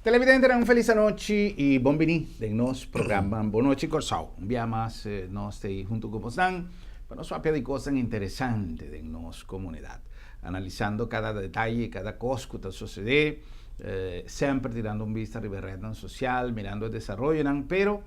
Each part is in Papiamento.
Televidentenan, un felis anochi i bon bini den nos programa Bon Nochi Kòrsou. Un bia mas nos ta ei huntu ku bosnan pa nos papia di kosnan interesante den nos komunidat. Analisando kada detaye, kada kos ku ta sosedé, semper tirando un bista riba e retnan sosial, mirando e desaroyonan, pero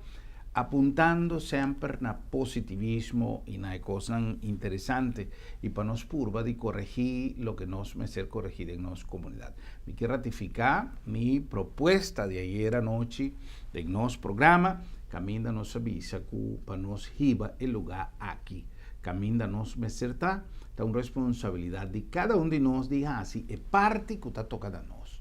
apuntando semper na positivismo i na e kosnan interesante i pa nos purba di koregí loke nos mester koregí den nos komunidat. Mi ke ratifiká mi propuesta di ayer anochi den nos programa kaminda nos a bisa ku pa nos hiba e lugá aki kaminda nos mester ta, ta un responsabilidat di kada un di nos di hasi e parti ku ta toka na nos.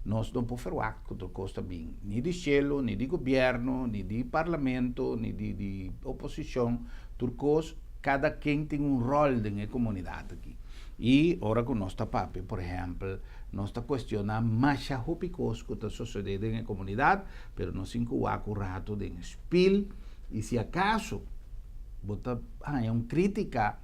Nos no por ferwagt ku tur kos ta bin ni di shelu, ni di gobièrnu, ni di parlamento, ni di di oposishon. Tur kos, kada ken tin un ròl den e komunidat aki. I ora ku nos ta papia, por ehèmpel, nos ta kuestioná masha hopi kos ku ta sosodé den e komunidat, pero nos tin ku wak un ratu den e spil i si akaso bo ta haña un krítika,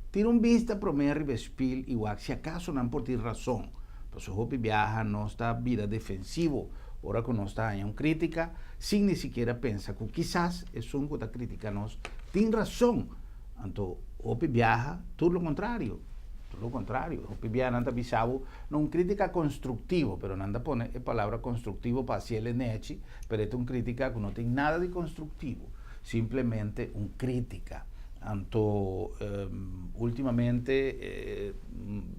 tira un bista promé riba e spil i wak si akaso nan por tin rason. Pasobra hopi biaha nos ta bira defensivo ora ku nos ta haña un krítika sin ni sikiera pensa ku kisas esun ku ta kritika nos tin rason. Anto hopi biaha tur lo kontrario, tur lo kontrario. Hopi biaha nan ta bisa bo no un krítika konstruktivo, pero nan ta pone e palabra konstruktivo pa hasiel e nechi, pero e ta un krítika ku no tin nada di konstruktivo, simplemente un krítika. Anto ultimamente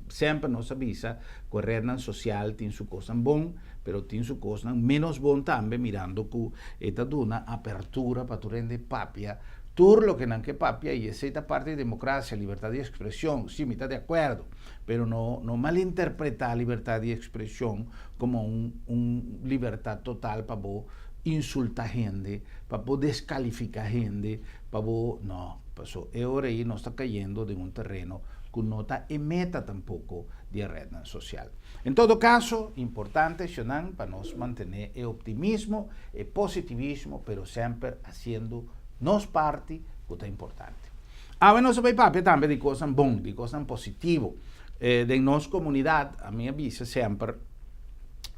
semper nos a bisa ku e rednan sosial tin su kosnan bon, pero tin su kosnan ménos bon tambe mirando ku e ta duna apertura pa tur hende papia tur loke nan ke papia i esei ta parti di demokrasia, libertad di ekspreshon, si mi ta di akuerdo, pero no no malinterpretá libertad di ekspreshon komo un un libertad total pa bo insultá hende, pa bo deskalifiká hende, Pa bo no, paso e ora ei nos ta cayendo den un tereno cu no ta e meta tampoco di e rednan social. En todo caso, importante eshonan pa nos mantene e optimismo, e positivismo, pero semper haciendo nos parti cu ta importante. Awe nos a bay papia tambe di cosnan bon, di cosnan positivo. Den nos comunidad, ami a bisa semper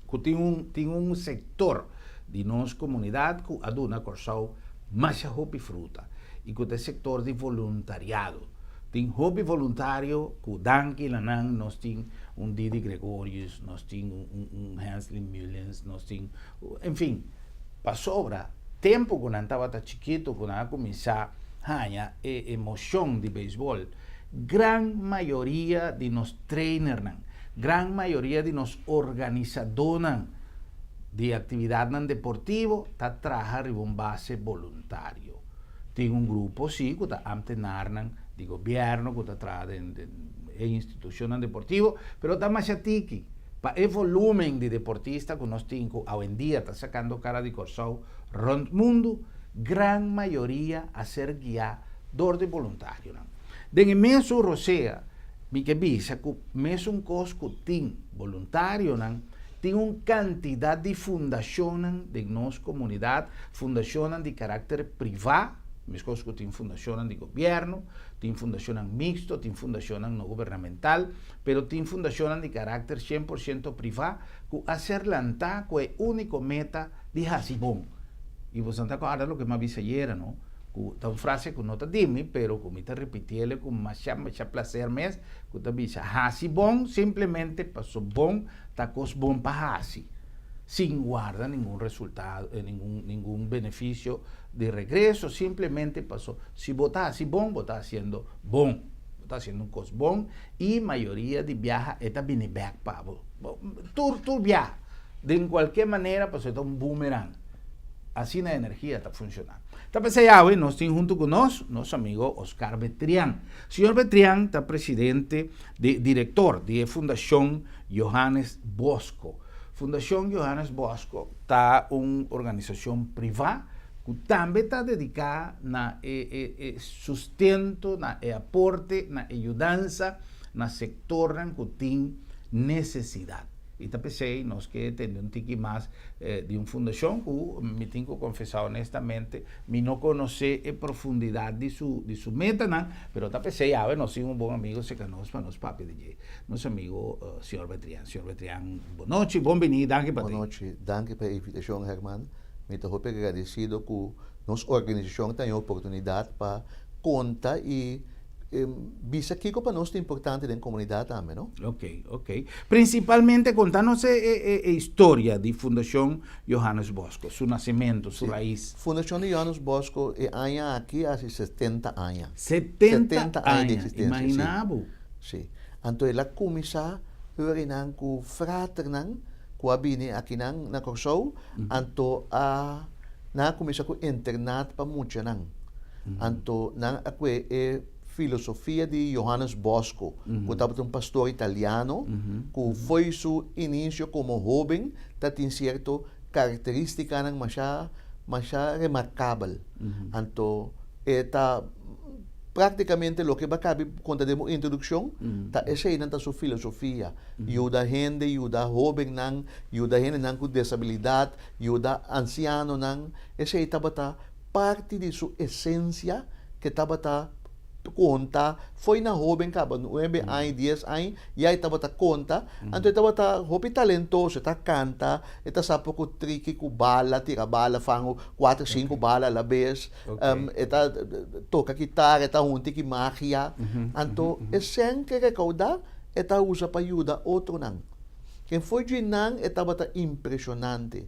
cu tin un tin un sector di nos comunidad cu a duna Corsou Masha hopi fruta i ku ta e sektor di voluntariado. Tin hopi voluntario ku danki na nan nos tin un Didi Gregorius, nos tin un Hensley Mullins, nos tin, en fin, pasobra tempu ku nan tabata chikitu ku nan a kuminsá haña e emoshon di beisbòl, gran mayoria di nos trainernan, gran mayoria di nos organisadónan, di actividadnan deportivo ta traha riba un base boluntario. Tin un grupo si cu ta ambtenarnan di gobierno cu ta traha den e institucionnan deportivo, pero ta masha tiki pa e volumen di deportista cu nos tin cu awendia ta sacando cara di Corsou rond mundo, gran mayoria a ser guia dor di boluntarionan. Den e mesun rosea mi ke bisa cu mesun cos cu tin boluntarionan, Tin un kantidat di fundashonnan den nos komunidat, fundashonnan di karakter privá, meskos ku tin fundashonnan di gobièrnu, tin fundashonnan miksto, tin fundashonnan no gubernamental, pero tin fundashonnan di karakter shen por shento privá ku a ser lantá ku e úniko meta di hasi bon. I boso ta kòrda loke mi a bisa ayera, no? Ku ta un frase ku no ta di mi, pero ku mi ta ripitiel ku masha masha plaser mes, ku ta bisa, Hasi bon simplemente paso bon ta kos bon pa hasi, sin warda ningun resultado, ningun ningun benefisio di regreso, simplemente paso si bo ta hasi bon, bo ta hasiendo bon, bo ta hasiendo un kos bon i mayoria di biaha e ta bini bèk pa bo. Tur tur biaha, den kualke manera paso e ta un boomerang. Asina energia ta funciona. Ta p'esei awe nos tin hunto cu nos, nos amigo Oscar Betrian. Señor Betrian ta presidente di director di e Fundacion Johannes Bosco. Fundacion Johannes Bosco ta un organisacion priva cu tambe ta dedica na e e e sustento, na e aporte, na e yudansa na sectornan cu tin necesidad. I ta p'esei nos ke tende un tiki mas di un fundashon ku mi tin ku konfesá honestamente mi no konosé e profundidat di su di su metanan, pero ta p'esei awe nos tin un bon amigo serka nos pa nos papia di dje, nos amigo señor Betrian. Señor Betrian, bon nochi, bon bini, danki pa Bon tin. nochi, danki pa e invitashon Herman. Mi ta hopi agradesido ku nos organisashon ta haña oportunidat pa konta i Bisa kiko pa nos ta importante den komunidat tambe, no? Ok, ok. Prinsipalmente konta nos e e e historia di Fundashon Johannes Bosco, su nasementu, su rais. Fundashon di Johannes Bosco e aña aki hasi 70 aña. 70 aña di existensia, si. Imagina bo. Si. Anto el a kuminsá horinan ku fraternan ku a bini akinan na Kòrsou, anto a nan a kuminsá ku internat pa muchanan. Anto nan a kue e filosofia di Johannes Bosco, ku tabata un pastor italiano, ku fo'i su inisio komo hóben ta tin sierto karakterístikanan masha masha remarkabel. Anto e ta práktikamente loke bo a kabi konta den bo introdukshon ta eseinan ta su filosofia, yuda hende, yuda hóbennan, yuda hendenan ku desabilidat, yuda ansianonan, esei tabata Parti di su esencia ke tabata konta fo'i na hoben kaba, nuebe aña, dies aña, ya e tabata konta. Anto e tabata hopi talentoso, e ta kanta, e ta sa poko triki ku bala, tira bala, fangu kuater, sinku bala a la bes, e ta toka kitara, e ta hunti ki magia. Anto e sèn ke rekouda e ta usa pa yuda otronan. Ken fo'i djinan e tabata impreshonante.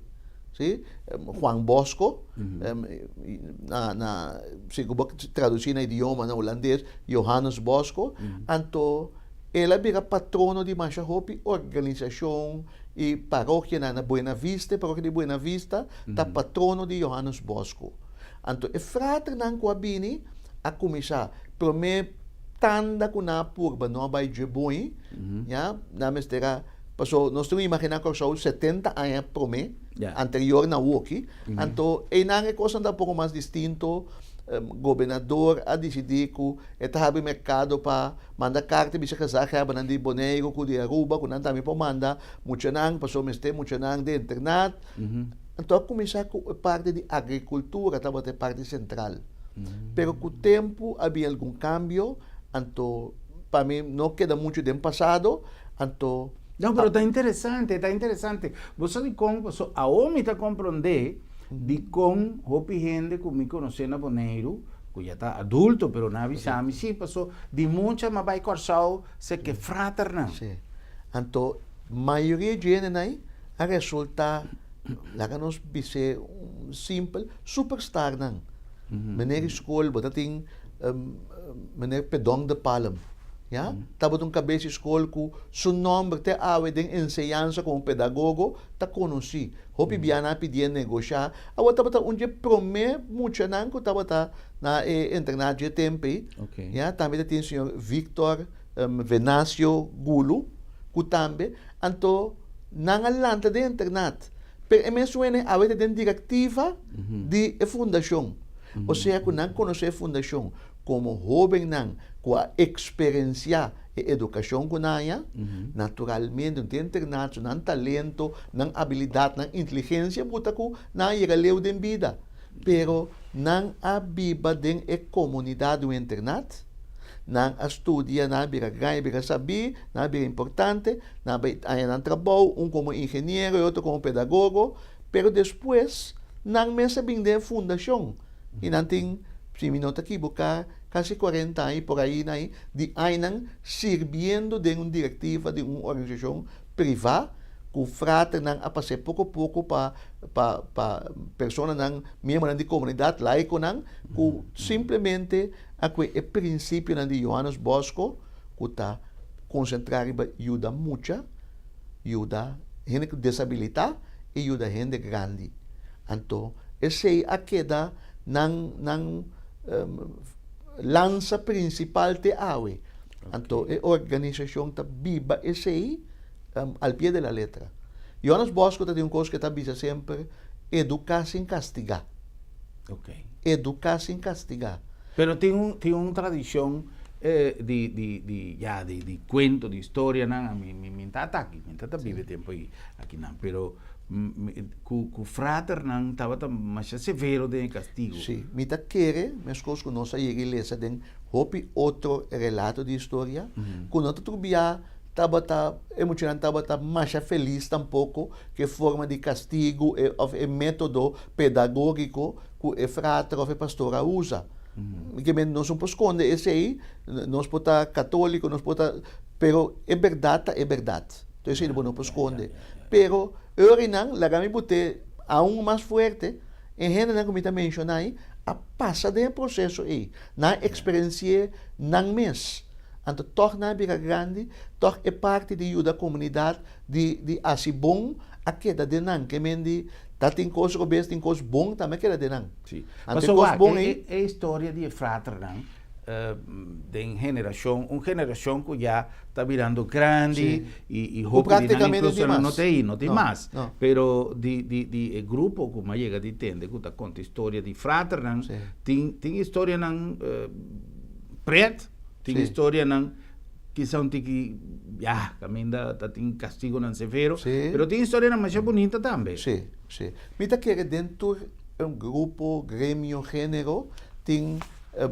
Si, Juan Bosco, na, na, si ku bo tradusi na idioma na hulandes, Johannes Bosco, anto el a bira patrono di masha hopi organisashon i parokianan na Buena Vista, e parokia di Buena Vista ta patrono di Johannes Bosco. Anto e fraternan ku a bini a kuminsá promé tanda ku nan a purba no a bai dje bon, ya, nan mester a Paso nos tin imaginá Kòrsou 70 aña promé, anterior na awoki, anto einan e kosnan ta un poko mas distinto, gobernador a disidí ku e ta habri merkado pa manda karta bisa gezaghebbernan di Boneiru ku di Aruba ku nan tambe por manda muchanan paso mester muchanan den internat. Anto a kuminsá ku e parti di agrikultura tabata e parti sentral. Pero ku tempu a bin algun kambio, anto pa mi no keda muchu den pasado, Anto. No, pero ta interesante, ta interesante. Bo sa dikon? Paso awor mi ta komprondé dikon hopi hende ku mi konosé na Boneiru, ku ya ta adulto, pero nan a bisa mi, sí, paso di mucha mi a bai Kòrsou se ke fraternan. Sí. Anto mayoria dje hendenan ei a resultá, laga nos bis'é simpel, superstarnan. Meneer di skol, bo ta tin meneer Pedon de Palm, ya, tabata un kabes di skol ku su nòmber te awe den enseñansa komo pedagogo ta konosí. Hopi bia nan a pidié negoshá. Awor tabata un dje promé muchanan ku tabata na e internat dje tempu ei, ya. Tambe ta tin señor Victor Venacio Gulu ku tambe. Anto nan a lanta den internat. Pero e mes wene awe ta den direktiva di e fundashon. Osea ku nan konosé e fundashon komo hóbennan ku a eksperensiá e edukashon ku nan haña, naturalmente un tin internat su nan talento, nan abilidat, nan inteligensia buta ku nan a yega leu den bida. Pero nan a biba den e komunidat di un internat, nan a studia, nan a bira grandi, a bira sabí, nan a bira importante, nan a bai haña nan trabou, un komo ingeniero e otro komo pedagogo, pero despues nan mes a bin den e fundashon i nan tin, si mi no ta kiboká, kasi kuarenta aña i por ahí na ahí di añanan sirbiendo den un direktiva di un organisashon privá ku fraternan a pas'é poko poko pa pa pa personanan, miembronan di komunidat, laikonan, ku simplemente a kue e prinsipionan di Johannes Bosco ku ta konsentrá riba yuda mucha, yuda hende ku desabilitá i yuda hende grandi. Anto esei a keda nan nan lansa prinsipal te awe. Anto e organisashon ta biba esei al pie de la letra. Johannes Bosco ta tin un kos ku e ta bisa semper, eduká sin kastigá. Eduká sin kastigá. Pero tin un tin un tradishon Di di di ya di di cuento di historianan a mi mi mi ta aki mi ta ta biba e tempo ei akinan pero cu cu fraternan tabata masha severo den e castigo. Sí, mi ta kere meskos ku nos a yega i lesa den hopi otro relato di historia ku no ta tur bia tabata e muchanan tabata masha felis tampoko ku e forma di kastigu e òf e metodo pedagógiko ku e frater òf e pastor a usa. Ke men nos no por skonde esei, nos por ta katóliko, nos por ta, pero e bèrdat ta e bèrdat. Entonces esei bo no por skonde. Pero e ora einan laga mi bot'é aun mas fuerte, e hendenan ku mi ta menshoná ei a pasa den e proseso ei, nan a eksperensi'é nan mes. Anto tòg nan a bira grandi, tòg e parti di yuda komunidat, di di hasi bon a keda den nan. Ke men di ta tin kos robes, tin kos bon tambe a keda den nan. Sí. Anto e Pasobra kos wak, bon e ei. e historia di e fraternan den generashon, un generashon ku ya ta birando grandi Sí. i i Ku hopi di nan práktikamente inkluso tin no mas. ta ei, no tin No, mas. no. Pero di di di e grupo ku mi a yega di tende ku ta konta historia di fraternan, Sí. tin tin historianan pret, tin Sí. historianan kisa un tiki ya kaminda ta tin kastigonan severo, Sí. pero tin historianan masha bunita tambe. Sí, sí. Mi ta kere den tur un grupo, gremio, genero tin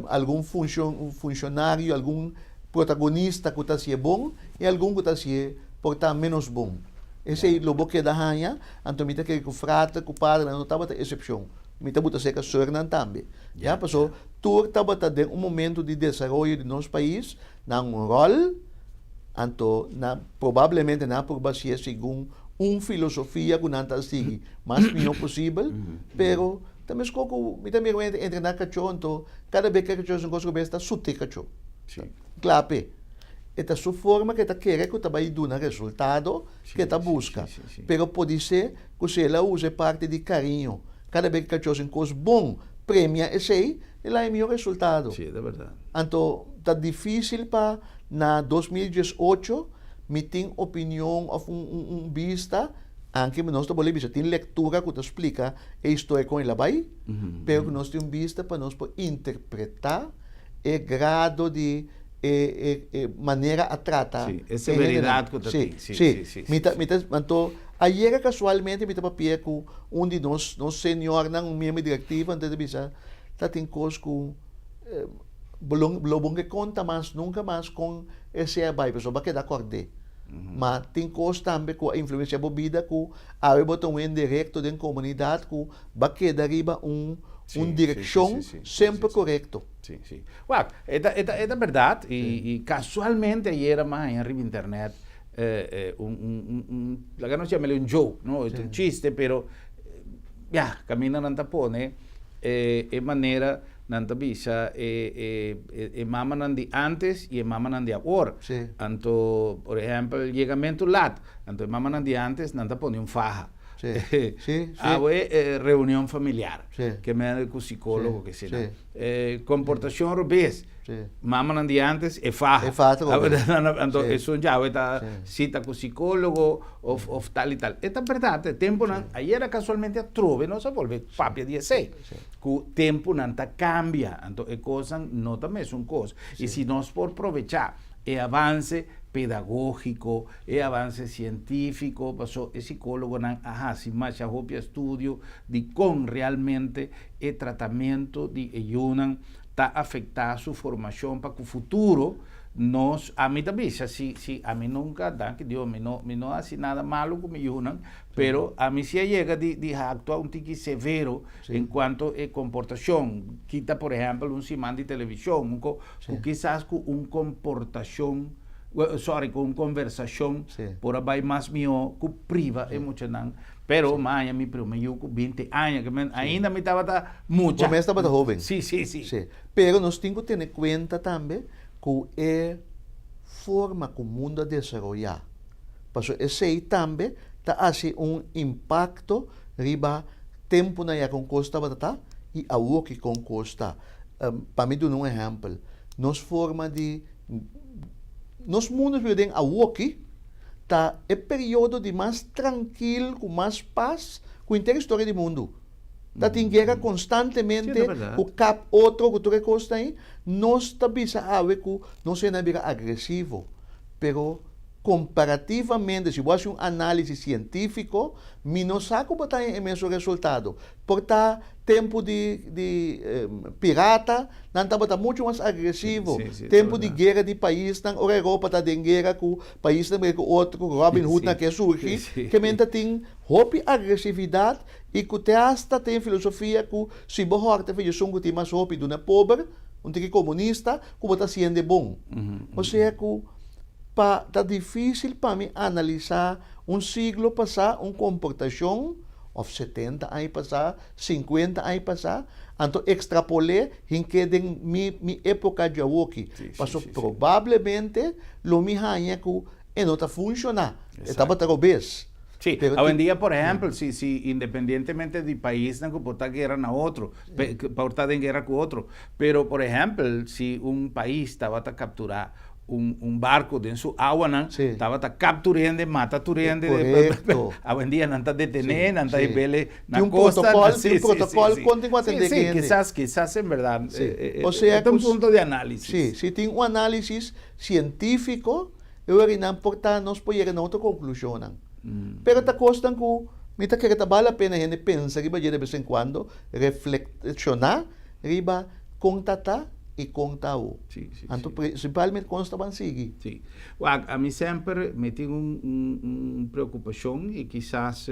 algun funcion, funcionario, algun protagonista cu ta hacié bon y algun cu ta hacié por ta menos bon. Esey lo bo keda haña, anto mi ta kere cu frater cu padernan no tabata excepcion. Mi ta buta cerca soeurnan tambe. Ya, paso tur tabata den un momento di desaroyo di nos pais, nan un rol, anto nan probablemente nan a purba hacié segun un filosofia cu nan ta sigui mas mihó posibel, pero ta meskó cu mi ta mira un hende entrená cachó, anto cada bes cu e cachó haci un cos robes ta sut'é cachó, ta klap'é. E ta su forma cu e ta kere cu ta bay duna resultado cu e ta busca, pero podisé cu si el a usa e parti di cariño, cada bes cu cachó haci un cos bon, premia esey, el a haña mihó resultado. Anto ta difícil pa na 2018 mi tin opinion of un un un bista, anke nos ta bolbe bisa tin lectura cu ta splica e historia con el a bay, pero cu nos tin un bista pa nos por interpreta e grado di e e e manera a trata Sí, e e severidad hendenan. cu ta Sí, tin. Sí, sí. sí, sí, Mi sí, ta sí. mi ta anto ayera casualmente mi ta papia cu un di nos nos seniornan, un miembro directiva, anto e ta bisa ta tin cos cu Bo lo bo ke konta mas nunka mas kon esei a bai pasobra bo a keda kòrd'é. Ma tin kos tambe ku a influensiá bo bida ku awe bo ta un hende rekto den komunidat ku bo a keda riba un un direkshon semper korekto. Sí, sí. Wak, e ta e ta e ta bèrdat i i kasualmente ayera mi a haña riba internet un un un un laga nos yam'el un joke, no? E ta un chiste pero ya, kaminda nan ta pone e e manera Nan ta bisa e e e mamanan di antes i e mamanan di awor. Sí. Anto, por ehèmpel, yegamentu lat. Anto e mamanan di antes nan ta pone un faha. Sí. Sí, sí. Awe e reunion familiar. Sí. Ke mende ku sikólogo ke Sí, asina. sí. E komportashon robes. Sí. Mamanan di antes e faha. E faha ta robes. Anto Sí. esun djawe ta Sí. sita ku sikólogo of of tal i tal. E ta bèrdat, e tempunan, ayera kasualmente atrobe nos a bolbe papia di esei. Sí. Ku tempunan ta kambia, anto e kosnan no ta mesun kos. I si nos por probechá e avanse pedagógiko, e avanse sientífiko, paso e sikólogonan a hasi masha hopi estudio di kon realmente e tratamentu di e yunan ta afektá su formashon pa ku futuro, nos, ami ta bisa, si, si, ami nunka, danki Dios, mi no, mi no hasi nada malu ku mi yunan, pero ami si a yega di, di aktua un tiki severo en cuanto e comportacion. Kita por ehempel un siman di television, un co cu kisas cu un comportacion, sorry, cu un conversacion por a bay mas miho cu priva e muchanan. Pero maña mi prome yu cu binti aña, ke men ainda mi tabata mucha. Bo mes tabata hoben. Si, si, si. Si. Pero nos tin cu tene cuenta tambe cu e forma cu mundo a desaroya. Pasobra esey tambe ta haci un impacto riba tempunan ya kon kos tabata ta i awoki kon kos ta. Pa mi duna un ehèmpel, nos forma di nos mundu nos biba den awoki ta e periodo di mas trankil ku mas pas ku henter historia di mundu. Ta tin guera konstantemente ku kap otro ku tur e kosnan ei. Nos ta bisa awe ku nos hende a bira agresivo, pero komparativamente si bo hasi un análisis sientífiko mi no sa ku bo ta haña e mesun resultado. Por ta tempu di di pirata nan tabata muchu mas agresivo, tempu di guera di paisnan ora Europa ta den guera ku paisnan ku otro ku Robin Hood nan ke surgi ke men ta tin hopi agresividat I ku te asta tin filosofia ku si bo hòrta fe esun ku tin mas hopi duna pober, un tiki komunista, ku bo ta hasiende bon. Osea ku pa ta difísil pa mi analisá un siglo pasá un komportashon, òf 70 aña pasá, 50 aña pasá, anto ekstrapol'é hink'é den mi mi époka djawoki. Paso probablemente lo mi haña ku e no ta funshoná, e tabata robes. Sí, awendia por ehempel, si si independientemente di paisnan ku por ta guera na otro, por ta den guera ku otro, pero por ehempel si un pais tabata kapturá un un barko den su awanan, tabata kap tur hende, mata tur hende, awendia nan ta detené, nan ta hib'é na kosta, Tin un protokòl kon tin ku atendé ku hende. Sí, kisas, kisas en bèrdat, e ta un punto di análisis. Sí, si tin un análisis sientífiko. E ora nan por ta nos por yega na otro conclusionnan. Pero ta cosnan cu mi ta kere ta bal la pena hende pensa riba dje de bes en cuando, reflexiona riba con ta ta y con ta awo. Anto principalmente con nos ta ban sigui. Sí. Wak, ami semper mi tin un un preocupacion y kisas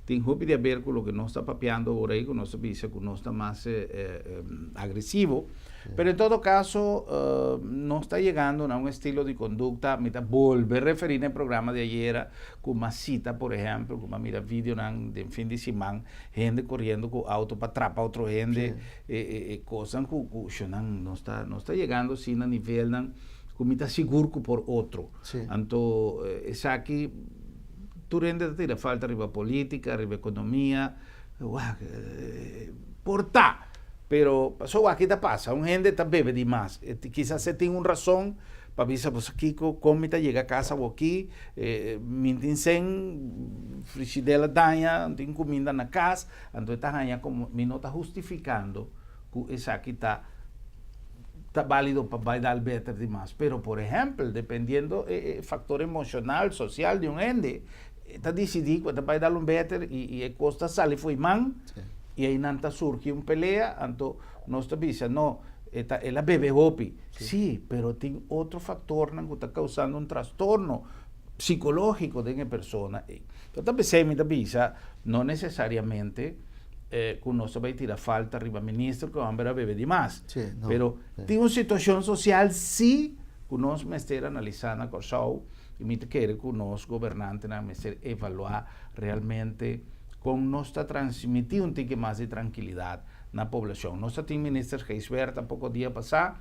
tin hopi di haber cu loke nos ta papiando ora ei cu nos ta bisa cu nos ta mas agresivo. Pero en todo caso, nos ta yegando na un estilo di conducta, mi ta bolbe referi na e programa di ayera, cu m'a cita, por ehempel, cu m'a mira videonan den fin di siman, hende coriendo cu auto pa trapa otro hende, e cosnan cu, cu shonan, nos ta, nos ta yegando asina nivelnan cu mi ta sigur cu por otro. Anto, esaki, tur hende ta tira falta riba politica, riba economia, wak, por ta. Pero pasobra wak ki ta pasa, un hende ta bebe di mas, kisas e tin un rason pa bisa bo sa kiko, kon mi ta yega kas awoki, mi tin sen, frishidel a daña, no tin kuminda na kas, anto e ta haña komo mi no ta hustifikando ku esaki ta ta balido pa bai dal beter di mas. Pero por ehèmpel, dependiendo e faktor emoshonal, sosial di un hende, E ta disidí ku e ta bai dal un beter i e kos ta sali fo'i man i einan ta surgi un pelea, anto nos ta bisa no, e ta el a bebe hopi. Sí, pero tin otro faktornan ku ta kausando un trastorno psikológiko den e persona ei. Enton ta p'esei mi ta bisa no nesesariamente ku nos ta bai tira falta riba minister ku e hòmber a bebe dimas, pero tin un situashon sosial sí ku nos mester analisá na Kòrsou. I mi ta kere ku nos gobernantenan mester evaluá realmente kon nos ta transmití un tiki mas di trankilidat na poblashon. Nos ta tin Minister Gijsbertha poko dia pasá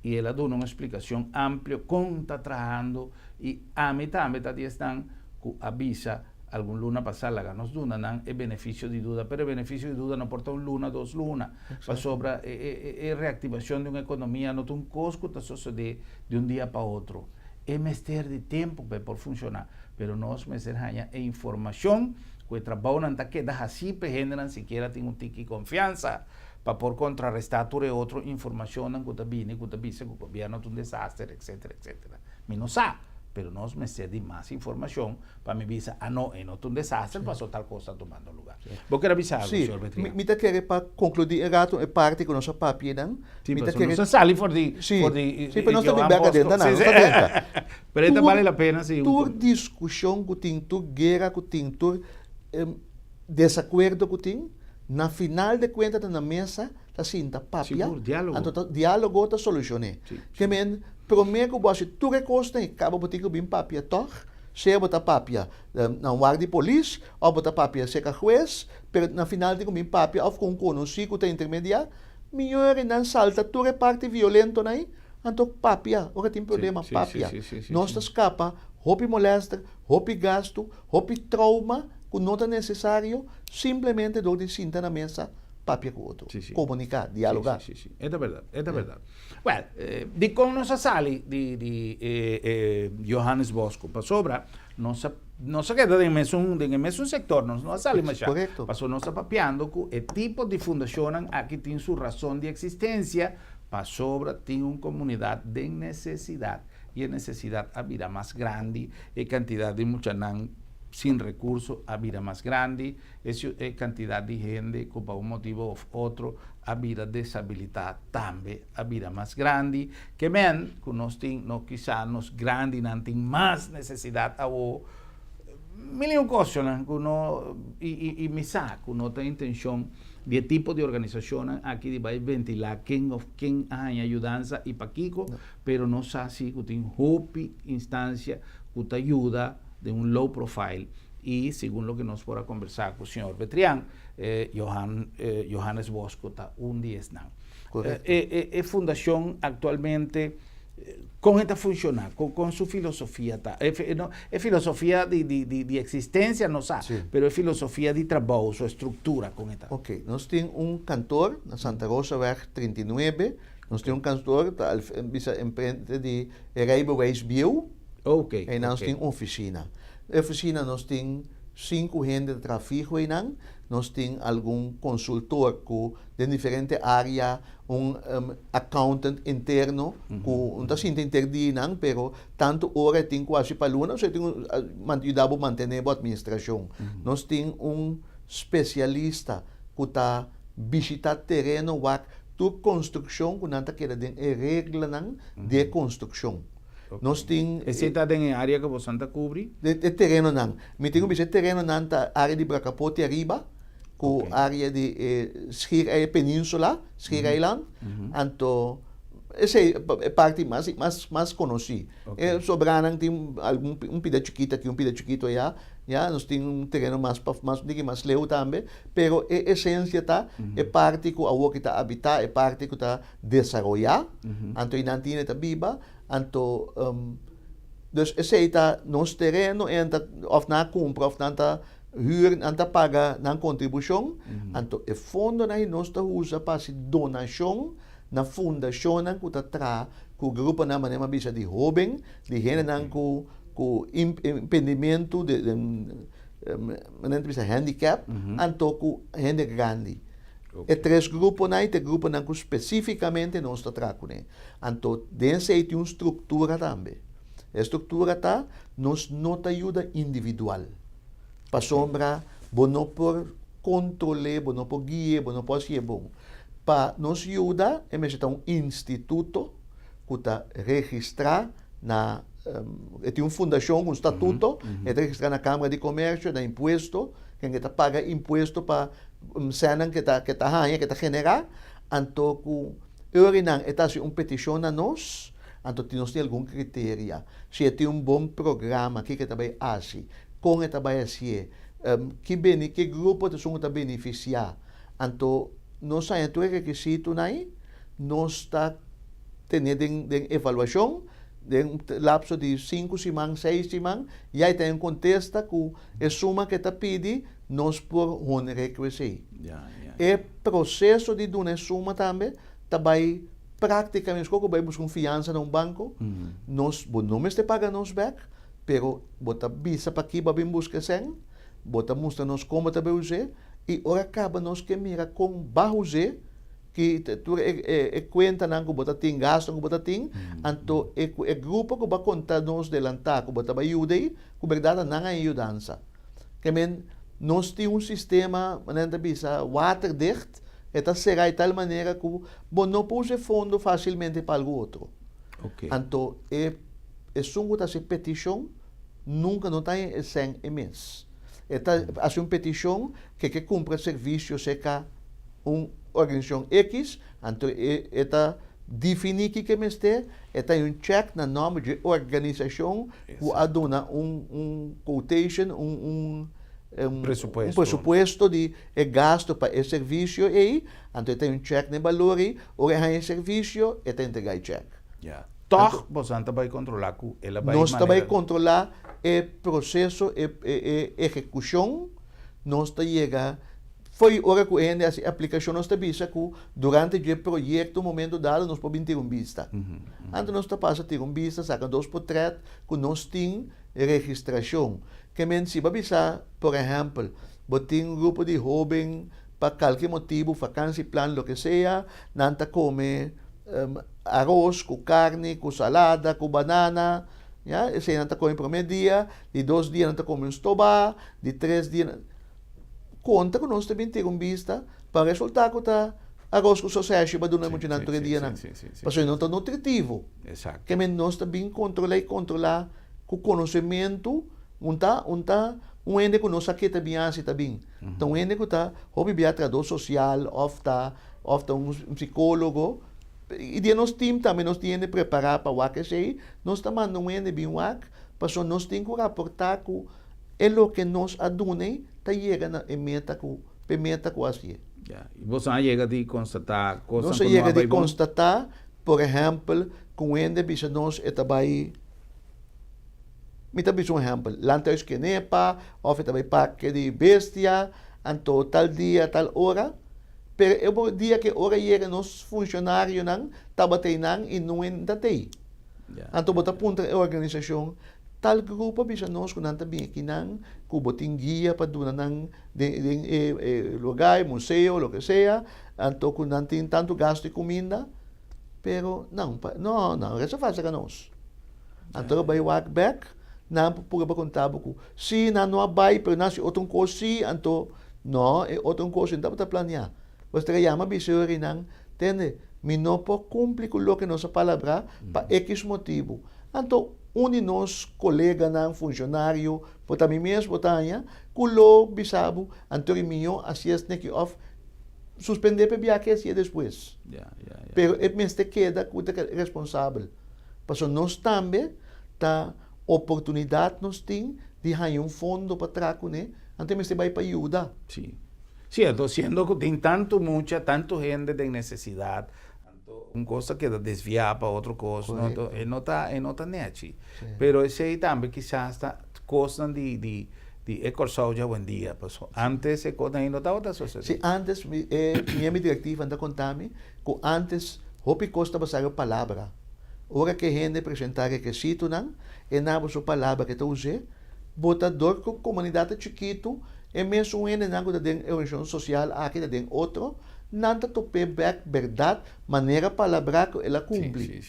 i el a duna un splikashon amplio kon ta trahando i ami tambe ta di esnan ku a bisa algun luna pasá laga nos duna nan e benefisio di duda pero e benefisio di duda no por ta un luna dos luna pasobra e reaktivashon di un ekonomia no ta un kos ku ta sosodé di un dia pa otro. E mester di tempu pa e por funshoná, pero nos mester haña e informashon ku e trabounan ta keda hasí pa e hendenan sikiera tin un tiki konfiansa pa por kontrarestá tur e otro informashonnan ku ta bini ku ta bisa ku gobièrnu ta un desaster etsetera etsetera. Mi no sa, pero nos mester di mas informashon Pa mi bisa, ah no, e no ta un desaster paso tal cos ta tumando lugar. Bo kier a bisa algo, Sí, señor Betrian? mi ta kere pa concludi e rato e parti cu nos a papia nan. Sí, Mi ta paso kere nos a sali for di, Sí, for di sí, pero nos ta bin Johan bek Bosco. adenta nan, Sí, nos sí. ta drenta. Pero e ta Tur, bale la pena si un tur discusion cu tin, tur guera cu tin, tur desacuerdo cu tin, na final de cuenta ta na mesa ta sinta papia, Sigur, dialogo. anto ta dialogo ta solucione. Sí, Ke sí. men, prome cu bo haci tur e cosnan y caba bo tin cu bin papia tog, Sea bo ta papia na un wak di polis òf bo ta papia serka hues, pero na final tin ku bin papia òf ku un konosí ku ta intermediá, miyor e nan salta tur e parti violentonan ei, anto papia ora tin problema, papia. Nos ta skapa hopi molèster, hopi gastu, hopi trauma ku no ta nesesario simplemente dor di sinta na mesa papia ku otro, komuniká, dialogá. Sí, sí, sí. E ta bèrdat, e ta bèrdat. Wèl, dikon nos a sali di di e Johannes Bosco? Pasobra nos a Nos a keda den mesun den e mesun sektor, nos no a sali masha. Korekto. Pasobra nos ta papiando ku e tipo di fundashonnan aki tin su rason di eksistensia pasobra tin un komunidat den nesesidat i e nesesidat a bira mas grandi, e kantidat di muchanan sin rekurso a bira mas grandi, e e kantidat di hende ku pa un motibu òf otro a bira desabilitá tambe a bira mas grandi. Ke men ku nos tin, no kisá nos grandinan tin mas nesesidat awo, mil i un kosnan ku no, i i i mi sa ku no ta intenshon di e tipo di organisashonnan aki di bai ventilá ken òf ken a haña yudansa i pakiko, pero nos sa si ku tin hopi instansia ku ta yuda den un low profile i segun loke nos por a kombersá ku señor Betrian, Johan Johannes Bosco ta un di esnan. Correcto. E, e, e fundacion actualmente, con e ta funciona? Con, con su filosofia ta? E, no, e filosofia di, di, di, di existencia no sa, Sí. pero e filosofia di trabou, su estructura, con e ta? Ok, nos tin un kantoor na Santa Rosaweg 39. Nos tin un kantoor ta al, bisa enfrente di e rijbewijs bieu. Ok, Einan nos ok. tin oficina. E oficina nos tin sinku hende ta traha fiho einan. Nos tin algun consultor cu den diferente area, un accountant interno cu no ta sinti inter di nan, pero tanto ora e tin cu haci pa luna, so e tin cu yuda bo mantene bo administracion. Nos tin un specialista cu ta bishita tereno wak tur construccion cu nan ta keda den e reglanan di e construccion. Nos tin. Esei ta den e área ku boso ta kubri? E terenonan. Mi tin ku bisa e terenonan ta área di Brakapoti ariba, ku área di e Schiereiland, peninsula, Schiereiland. Anto esei e parti mas mas mas konosí. E sobranan tin algun un pida chikito aki, un pida chikito aya. Ya, nos tin un tereno mas pa mas un tiki mas leu tambe. Pero e esensia ta e parti ku awor ki ta abitá, e parti ku ta desaroyá, anto einan tin e ta biba, anto dus esei ta nos tereno en ta òf nan a kumpra òf nan ta hür, nan ta paga nan kontribushon, anto e fondonan ei nos ta usa pa hasi donashon na fundashonnan ku ta traha ku gruponan manera mi a bisa di hóben, di hendenan ku ku impedimentu di manera ta bisa handicap, anto ku hende grandi. E tres gruponan ei ta e gruponan ku spesífikamente nos ta traha kuné. Anto den esei tin un struktura tambe. E struktura ta, nos no ta yuda individual. Pasobra bo no por kontrol'é, bo no por gui'é, bo no por hasié bon. Pa nos yuda e mester ta un instituto ku ta registrá na, e tin un fundashon, un statuto, e ta registrá na Kámara di Komersio, na impuesto, ken ke ta paga impuesto pa Sènnan ke ta ke ta haña, ke ta generá, anto ku e ora nan e ta hasi un petishon na nos, anto tin nos tin algun kriteria. Si e tin un bon programa, kiko e ta bai hasi, kon e ta bai hasié, ki beni ki grupo ta esun ku ta benefisiá. Anto nos haña tur e rekisitonan ei, nos ta tene den den evaluashon, den un lapso di sinku siman, seis siman, ya e ta un kontesta ku e suma ku e ta pidi, Nos por honr'é ku esei. E proseso di duna e suma tambe ta bai práktikamente meskos ku bai buska un fiansa na un banko. Nos, bo no mester paga nos bèk, pero bo ta bisa pakí bo a bin buska e sèn, bo ta mustra nos kon bo ta bai us'é, i ora kaba nos ke mira kon ba us'é, ki tur e kuentanan ku bo ta tin, gastunan ku bo ta tin, anto e ku e grupo ku bo a konta nos delantá ku bo ta bai yuda ei, ku bèrdat nan a e yudansa. Ke men, nos tin un sistema, manera nan ta bisa, waterdicht, e ta será di tal manera ku bo no por usa e fondo fásilmente pa algu otro. Anto e esun ku ta hasi petishon nunka no ta haña e sèn e mes. E ta hasi un petishon ke ke kumpra servisio serka un organisashon X, anto e e ta definí kiko e mester, e ta haña un chèk na nòmber dje organisashon ku a duna un un quotation, un un un presupuesto di e gasto pa e servisio ei, anto e ta haña un chèk na e balor ei, ora e haña e servisio e ta entregá e chèk. Ya. Tòg boso ta bai kontrolá ku el a bai Nos ta bai kontrolá e proseso, e e ehekushon, nos ta yega Fo'i ora ku e hende hasi aplikashon nos ta bisa ku durante dje proyekto un momento dado nos por bin tira un bista. Anto nos ta pasa tira un bista, saka dos potrèt ku nos tin registrashon. Ke men si bo a bisa, por ehèmpel, bo tin un grupo di hóben pa kalke motibu, fakansieplan, loke sea, nan ta kome aros ku karni, ku salada, ku banana, ya, esei nan ta kome promé dia, di dos dia nan ta kome un stobá, di tres dia nan. Konta ku nos ta bin tira un bista pa resultá ku ta aros ku sosèshi bo a duna e muchanan tur e dianan, pasobra no ta nutritivo. Ke men nos ta bin kontrolá i kontrolá. Ku konosementu un ta un ta un hende ku no sa ke ta bin hasi ta bin. Ta un hende ku ta hopi bia trahadó sosial òf ta òf ta un psikólogo. I den nos tim tambe nos tin hende prepará pa wak esei. Nos ta manda un hende bin wak pasobra nos tin ku raportá ku e loke nos a duna ei ta yega na e meta ku p'e meta ku a hasié. Ya. I boso a yega di konstatá kosnan Nos a ku no yega a di bai bon? konstatá, por ehèmpel, ku un hende bisa nos e ta bai. Mi ta bisa un ehèmpel, Landhuis Kenepa òf e ta bai parke di bestia, anto tal dia, tal ora. Pero e bo dia ku e ora yega nos funshonarionan tabata einan i no e ta tei. Anto bo ta puntra e organisashon, tal grupo a bisa nos ku nan ta bin akinan, ku bo tin guia pa duna nan den den e e lugar, e museo, loke sea, anto ku nan tin tantu gastu di kuminda, pero nan no, nan reserva serka nos. Anto a bai wak bek, nan por purba konta bo ku si nan no a bai pero nan hasi otro un kos si, anto no e otro un kos no tabata planeá. Bo ta yama bisa e ora nan, tende, mi no por kumpli ku loke nos a palabrá pa ekis motibu. Anto un di nos koleganan, funshonario, por ta mi mes bo ta haña, ku lo bisa bo, anto e mihó hasi esneki òf suspendé pa e biaha ke hasié despues. Pero e mester keda ku ta responsabel. Pasobra nos tambe ta oportunidat nos tin di haña un fondo pa traha kuné, anto e mester bai pa yuda. Sí. Cierto, siendo cu tin tanto mucha, tanto hende den necesidad, anto un cos ta keda desvia pa otro cos, no, anto e no ta, e no ta nechi. Pero esey tambe kisas ta cosnan di, di, di e Corsou dje awendia, pasobra antes e cosnan ey no tabata sosode. Sí, antes mi, e mi directiva ta conta mi cu antes hopi cos tabata sa palabra. Ora ku e hende presentá rekesitonan, e naba su palabra ku e ta us'é, bo ta dor ku komunidat ta chikitu, e mesun hendenan ku ta den e organisashon sosial aki ta den otro, nan ta top'é bèk bèrdat manera palabrá ku el a kumpli.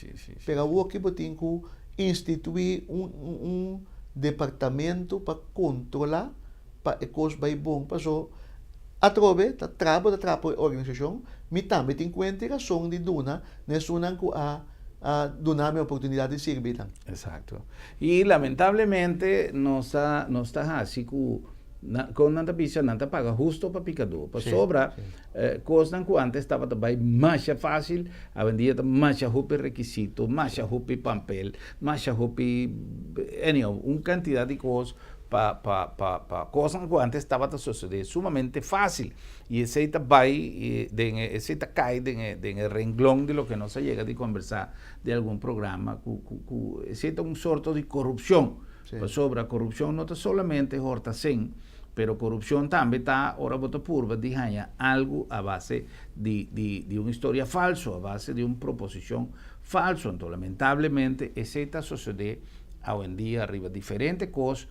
Pero awoki bo tin ku instituí un un departamento pa kontrolá pa e kos bai bon. Paso atrobe ta traha bo ta traha pa e organisashon, mi tambe tin kuenta i rason di duna na esunnan ku a a duna mi oportunidat di sirbi nan. Exacto. I lamentablemente nos ta nos ta hasi ku na kon nan ta bisa nan ta paga husto pa pikadó. Pasobra kosnan ku antes tabata bai masha fásil awendia ta masha hopi rekisito, masha hopi pampel, masha hopi anyhow un kantidat di kos pa pa pa pa kosnan ku antes tabata sosodé sumamente fásil. I esei ta bai den e, esei ta kai den e, den e renglon di loke nos a yega di kombersá den algun programa ku, ku, ku esei ta un sorto di korupshon. Pasobra korupshon no ta solamente horta sen, pero korupshon tambe ta ora bo ta purba di haña algu a base di, di, di un historia falso, a base di un proposishon falso. Anto lamentablemente esei ta sosodé awendia riba diferente kos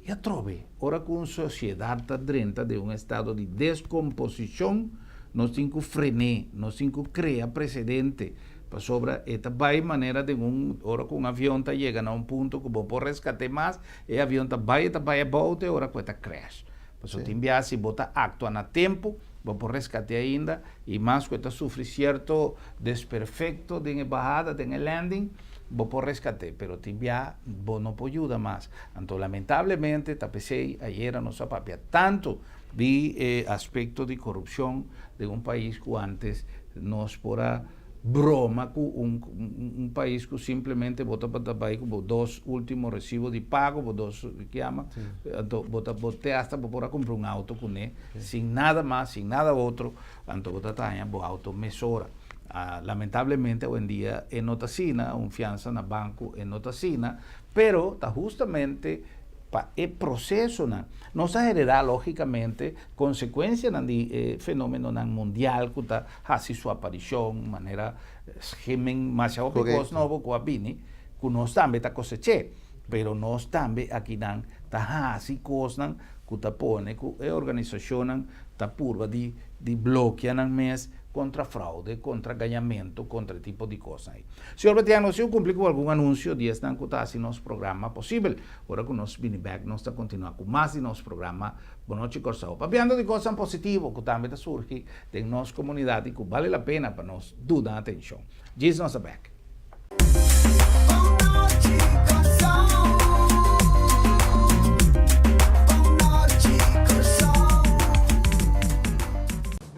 i atrobe. Ora ku un sosiedat ta drenta den un estado di deskomposishon, nos tin ku fren'é, nos tin ku krea presedente, pasobra e ta bai manera den un, ora ku un avion ta yega na un punto ku bo por reskat'é mas, e avion ta bai, e ta bai abou te ora ku e ta crash. Pasobra tin biaha si bo ta aktua na tempu, bo por reskat'é ainda, i mas ku e ta sufri sierto desperfekto den e bahada, den e landing, bo por reskat'é, pero tin bia bo no por yuda mas. Anto lamentablemente ta p'esei ayera nos a papia tantu di e aspekto di korupshon den un pais ku antes nos por a broma ku un un pais ku simplemente bo tabata bai ku bo dos ultimo resibo di pago, bo dos ke yama, anto bo ta bo te hasta bo por a kumpra un auto kuné sin nada mas, sin nada otro, anto bo ta taña bo auto mesora. Lamentablemente awendia e no ta asina, un fiansa na banco e no ta asina, pero ta hustamente pa e procesonan. Nos a hereda logicamente consecuencianan di e fenomenonan mundial cu ta haci su aparicion manera schimming, masha hopi cos nobo cu a bini cu nos tambe ta coseche, pero nos tambe akinan. ta hasi kosnan ku ta pone ku e organisashonnan ta purba di di blokia nan mes kontra fraude, kontra gañamentu, kontra e tipo di kosnan ei. Señor Betiano, si bo kumpli ku algun anunsio di esnan ku ta hasi nos programa posibel, ora ku nos bini bèk nos ta kontinuá ku mas di nos programa Bonochi Kòrsou, papiando di kosnan positivo ku tambe ta surgi den nos komunidat i ku bale la pena pa nos duna atenshon. Djis nos ta bèk.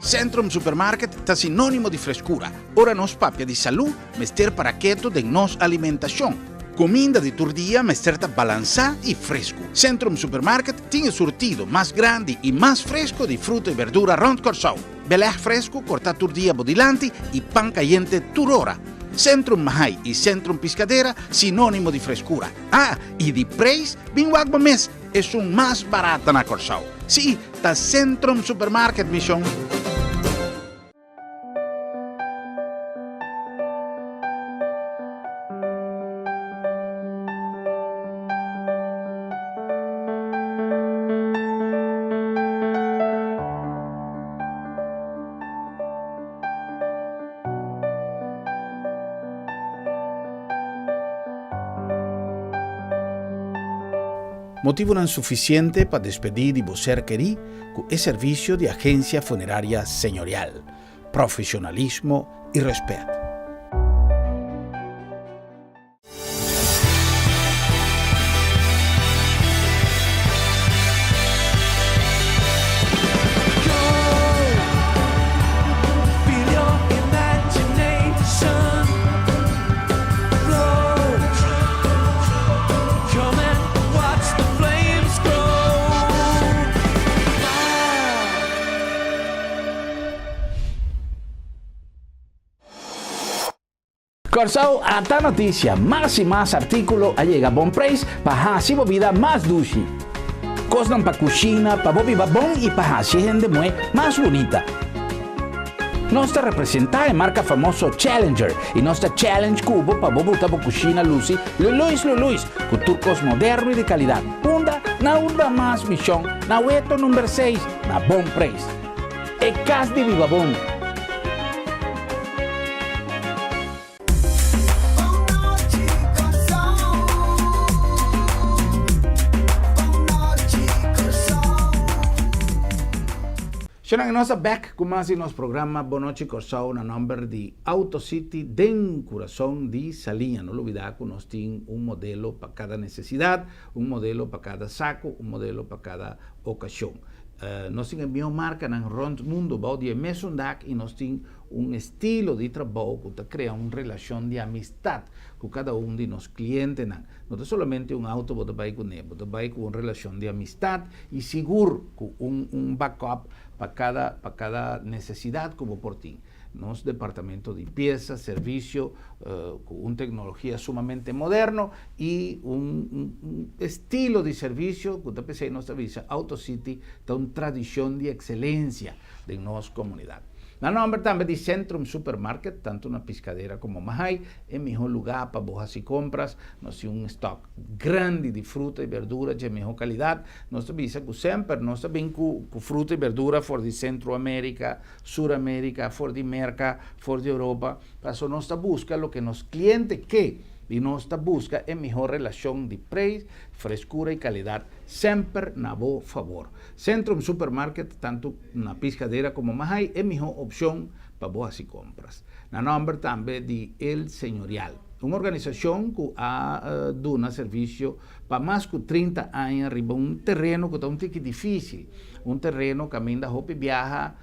Centrum Supermarket ta sinónimo di freskura. Ora nos papia di salú, mester para ketu den nos alimentashon. Kuminda di tur dia mester ta balansá i fresku. Centrum Supermarket tin e surtido mas grandi i mas fresku di fruta i berdura rònt Kòrsou. Belèg fresku kortá tur dia bo dilanti i pan kayente tur ora. Centrum Mahai i Centrum Piscadera sinónimo di freskura. Ah, i di preis, bin wak bo mes, esun mas barata na Kòrsou. Sí, ta Centrum Supermarket, mi shon. Motibunan sufisiente pa despedí di bo ser kerí ku e servisio di Agensia Funeraria Señorial, profesionalismo i rèspèt. Kòrsou ata notisia, mas i mas artíkulo a yega bon preis pa hasi bo bida mas dushi. Kosnan pa kushina, pa bo biba bon i pa hasi e hende muhé mas bunita. Nos ta representá e marka famoso Challenger i nos ta challenge ku bo pa bo buta bo kushina lusi luluis luluis ku tur kos moderno i di kalidat. Unda? Na unda mas mishon, na Weto number seis, na bon preis. E kas di biba bon. Shonnan nos a bek ku mas di nos programa Bon Nochi Kòrsou na nòmber di Auto City den kurason di Saliña. No lubidá ku nos tin un modelo pa kada nesesidat, un modelo pa kada saku, un modelo pa kada okashon. Nos tin e mihó markanan rònt mundu bou di e mesun dak i nos tin un estilo di trabou ku ta krea un relashon di amistat ku kada un di nos klientenan. No ta solamente un outo bo ta bai kuné, bo ta bai ku un relashon di amistat i sigur ku un un backup pa kada pa kada nesesidat ku bo por tin. Nos departamento di piesa, servisio ku un teknologia sumamente moderno i un un estilo di servisio ku ta p'esei nos ta bisa Auto City ta un tradishon di ekselensia den nos komunidat. Na nòmber tambe di Centrum Supermarket, tantu na Piscadera komo Mahay, e mihó lugá pa bo hasi kompras. Nos tin un stòk grandi di fruta i berdura dje mihó kalidat. Nos ta bisa ku semper nos ta bin ku fruta i berdura for di Sentro Amerika, Sur Amerika, for di Merka, for di Europa. Paso nos ta buska loke nos kliente ke i nos ta buska e mihó relashon di preis, freskura i kalidat semper na bo fabor. Centrum Supermarket, tantu na Piscadera komo Mahay, e mihó opshon pa bo hasi kompras. Na nòmber tambe di El Señorial, un organisashon ku a duna servisio pa mas ku 30 aña riba un tereno ku ta un tiki difísil, un tereno kaminda hopi biaha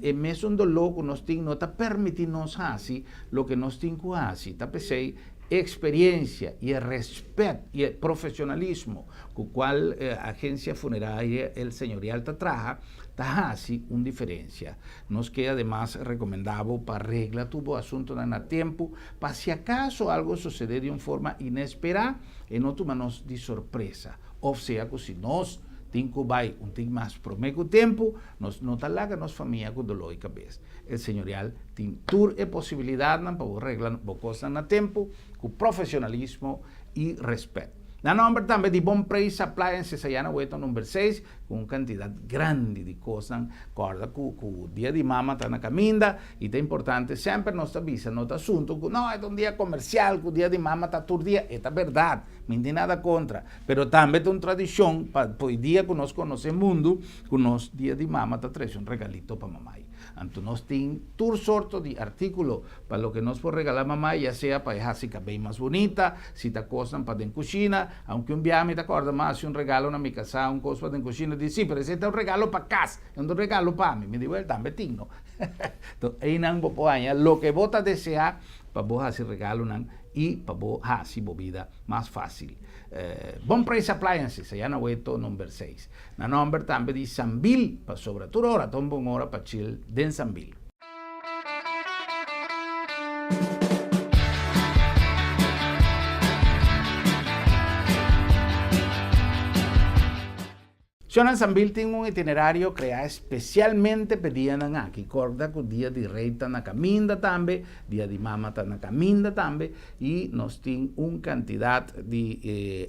e mesun doló ku nos tin no ta permití nos hasi loke nos tin ku hasi. Ta p'esei e eksperensia i e rèspèt i e profeshonalismo ku kual Agencia Funeraria El Señorial ta traha, ta hasi un diferencia. Nos ke ademas recomenda bo pa regla tur bo asuntonan na tempu, pa si acaso algo sucede di un forma inespera, e no tuma nos di sorpresa. Of sea ku si nos tin ku bai un tin mas prome ku tempu, nos no ta laga nos famia ku dolor di kabes. El Señorial tin tur e posibilidadnan pa bo regla bo kosnan na tempu, ku profesionalismo i respet. Na nomber tambe di Bon Preis Appliances aya na Weto number seis ku un kantidat grandi di kosnan. Kòrda ku ku dia di mama ta na kaminda i ta importante semper nos ta bisa no ta asuntu ku no e ta un dia komersial ku dia di mama ta tur dia. E ta bèrdat, mi no tin nada kontra, pero tambe ta un tradishon pa poi dia ku nos konosé mundu ku nos dia di mama ta trese un regalito pa mamai. Anto nos tin tur sorto di artíkulo pa loke nos por regalá mamá, ya sea pa e hasi kabei mas bunita, si ta kosnan pa den kushina. Aunke un biaha mi ta kòrda m'a hasi un regalo na mi kasá, un kos pa den kushina, di sí, pero esei ta un regalo pa kas, e no ta un regalo pa mi. Mi di, wèl, tambe tin, no? Enton, einan bo por haña loke bo ta deseá pa bo hasi regalonan i pa bo hasi bo bida mas fásil. Bon Preis Appliances, aya na Weto number seis. Na nomber tambe di Sambil, pasobra tur ora ta un bon ora pa chill den Sambil. Shona Sambil tin un itinerario kreá espesialmente p'e dianan aki. Kòrda ku Dia di Rei ta na kaminda tambe, Dia di Mama ta na kaminda tambe i nos tin un kantidat di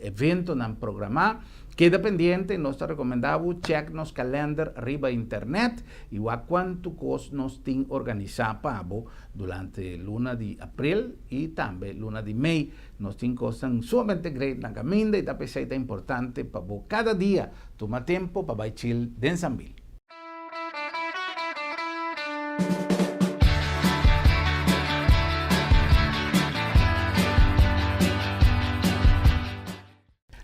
eventonan programá. Keda pendiente, nos ta rekomendá bo chèk nos kalènder riba internet i wak kuantu kos nos tin organisá pa bo durante luna di aprel i tambe luna di mei. Nos tin kosnan sumamente great na kaminda i ta p'esei ta importante pa bo kada dia tuma tempu pa bai chill den Sambil.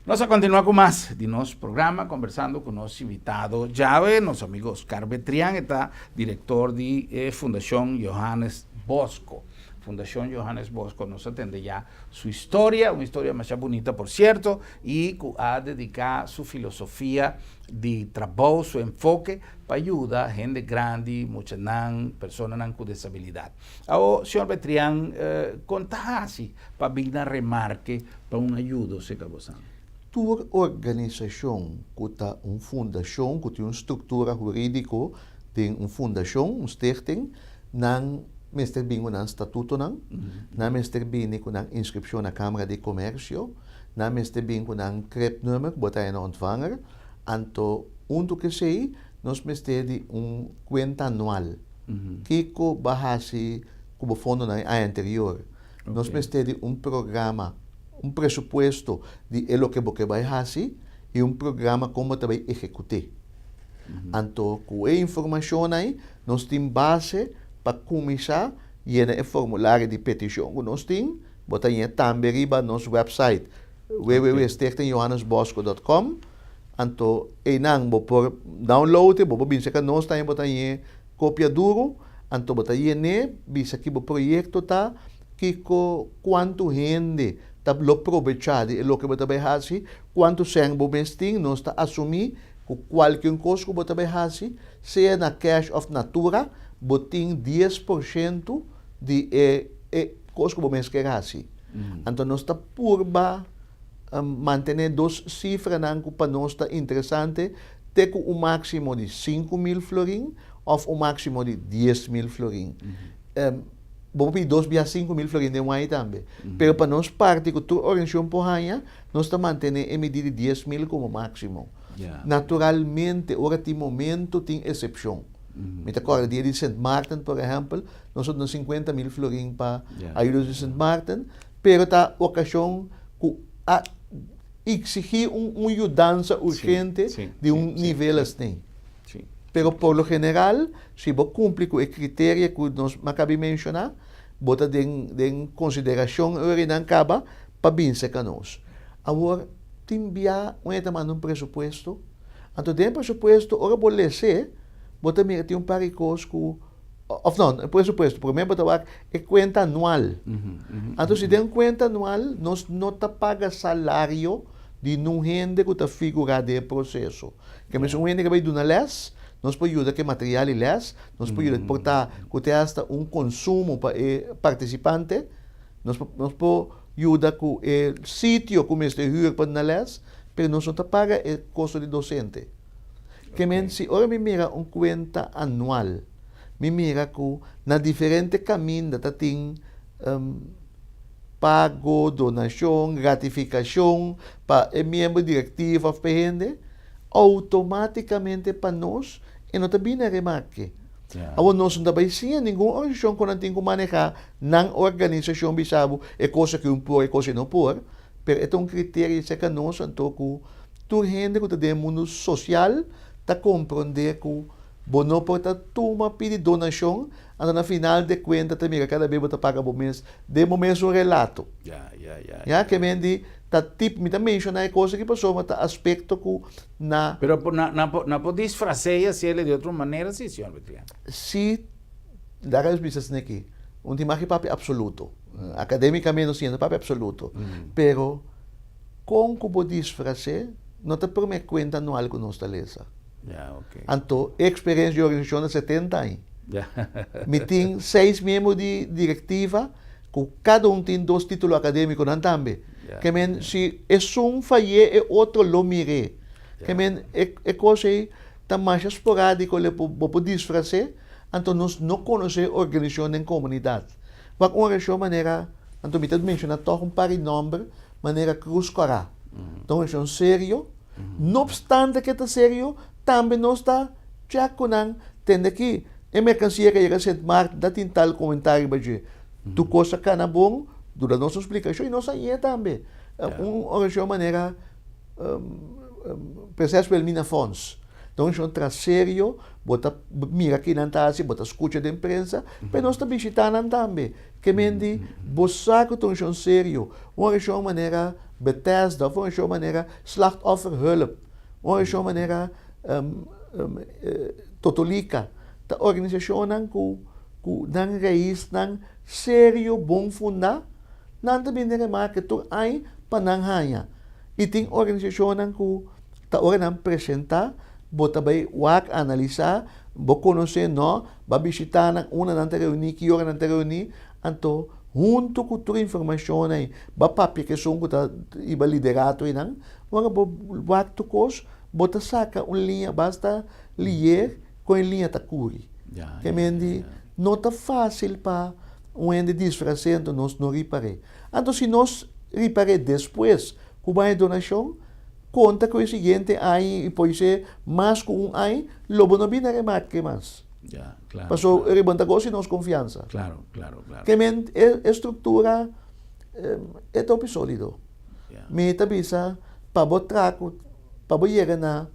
Nos a continua cu mas di nos programa conversando cu nos invitado djawe, nos amigo Oscar Betrian, e ta director di e Fundacion Johannes Bosco. Fundacion Johannes Bosco, nos a tende ya su historia, un historia masha bunita por cierto, y cu a dedica su filosofia di trabou, su enfoke pa yuda hende grandi, muchanan, personanan cu desabilidad. Awo, señor Betrian, con ta haci pa bin na remarke pa un ayudo serka bosan? Tur organisashon ku ta un fundashon, ku tin un struktura hurídiko den un fundashon, un stichting, nan mester bin ku nan statutonan, nan mester bini ku nan inskripshon na Kamara di Komersio, nan mester bin ku nan cribnummer ku bo ta haña na ontvanger, anto huntu ku esei nos mester di un kuenta anual, kiko bo a hasi ku bo fondonan e aña anterior. Nos mester di un programa, un presupuesto di e loke bo ke bai hasi i un programa kon bo ta bai ehekut'é. Anto ku e informashon ei nos tin base pa kuminsá yena e formulario di petishon ku nos tin. Bo ta yena tambe riba nos wèpsait www.stichtingjohannesbosco.com. Anto einan bo por download e, bo por bin serka nos tambe bo ta yena Kopia duru, anto bo ta yen'é, bisa ki bo proyekto ta, kiko, kuantu hende ta lo probechá di e loke bo ta bai hasi, kuantu sèn bo mes tin, nos ta asumí ku kualke un kos ku bo ta bai hasi, sea na kèsh òf natura, bo tin dies por shentu di e e kos ku bo mes ker hasi. Anto nos ta purba mantené dos sifranan ku pa nos ta interesante, te ku un máksimo di 5000 florin òf un máksimo di 10.000 florin. Bo por pidi dos bia 5000 florin den un aña tambe. Pero pa nos parti ku tur organisashon por haña, nos ta mantené e midí di 10.000 komo máksimo. Naturalmente, ora tin momento tin esepshon. Mi ta kòrda dia di Sint Maarten, por ehèmpel, nos a duna 50.000 florin pa ayuda di Sint Maarten, pero ta okashon ku a Exigí un un yudansa urgente di un nivel asni. Pero por lo general, si bo cumpli cu e criteria cu nos a caba di menciona, bo ta den den consideracion ora y nan caba pa bin cerca nos. Awor, tin bia un hende ta manda un presupuesto, anto den e presupuesto ora bo lese, bo ta mira tin un par di cos cu Of no, e presupuesto, prome bo ta wak e kuenta anual. Anto si den kuenta anual nos no ta paga salario di nun hende ku ta figurá den e proseso. Ke mes un hende ke bai duna lès, nos por yuda ku e material di lès, nos por yuda por ta ku te asta un konsumo pa e partisipante, nos por nos por yuda ku e sitio ku mester hür pa duna lès, pero nos no ta paga e kosto di dosente. Ke men si ora mi mira un kuenta anual, mi mira ku na diferente kaminda ta tin. pago, donashon, gratifikashon pa e miembro direktiva òf pa e hende, outomátikamente pa nos e no ta bini na remarke. Awor nos no ta bai siña ningun organisashon ku nan tin ku manehá nan organisashon bisa bo e kos aki un por e kos aki no por, pero e ta un kriterio serka nos anto ku tur hende ku ta den e mundu sosial ta komprondé ku bo no por ta tuma pidi donashon anto na final de kuenta ta mira kada bes bo ta paga bo mes den bo mes un relato. Ya ke men di ta tip mi ta menshoná e kos aki pasobra ta aspekto ku na. Pero nan por nan por disfras'é i hasiel di otro manera si, señor Betrian? Si, laga nos bisa asina aki, un tin maki papia absoluto. Akademikamente nos siña papia absoluto. Pero kon ku bo disfras'é no ta promé kuenta anual ku nos ta lesa. Anto e eksperensia di organisashon ta 70 aña. Mi tin seis miembro di direktiva ku kada un tin dos título akadémiko nan tambe. Ke men si esun fay'é e otro lo mir'é. Ke men e kos ei ta masha sporádiko le bo por disfras'é, anto nos no konosé organisashon den komunidat. Wak un organisashon manera, anto mi ta menshoná tòg un par di nòmber, manera Krus Kòrá. Ta un organisashon serio. No obstante ke ta serio, tambe nos ta check ku nan, tende ki e merkansia ke yega Sint Maarten ta tin tal komentario riba dje. Tur kos a kana bon, duna nos un splikashon i nos a hañ'é tambe. Un orashon manera Prinses Wilhelmina Fonds. Ta un orashon tras serio, bo ta mira ki nan ta hasi, bo ta skucha den prensa, pero nos ta bishitá nan tambe. Ke men di, bo sa ku ta un orashon serio. Un orashon manera Bethesda of un orashon manera Slachtofferhulp, un orashon manera Totolika, ta organisashonnan ku ku nan raisnan serio bon fundá, nan ta bini remake tur aña pa nan haña. I tin organisashonnan ku ta ora nan presentá, bo ta bai wak, analisá, bo konosé no, bo a bishitá nan unda nan ta reuní, ki ora nan ta reuní, anto huntu ku tur informashon ei, bo a papia ku esun ku ta hiba liderato einan, ora bo wak tur kos, bo ta saka un liña basta lier kon e liña ta kuri. Ke men di no ta fásil pa un hende disfras'é anto nos no ripar'é. Anto si nos ripar'é despues ku bai e donashon, konta ku e siguiente aña i por ser mas ku un aña lo bo no bini a remarke mas. Pasobra riba ta gosi nos konfiansa. Ke men e struktura e ta hopi sólido. Mi ta bisa pa bo traha ku pa bo yega na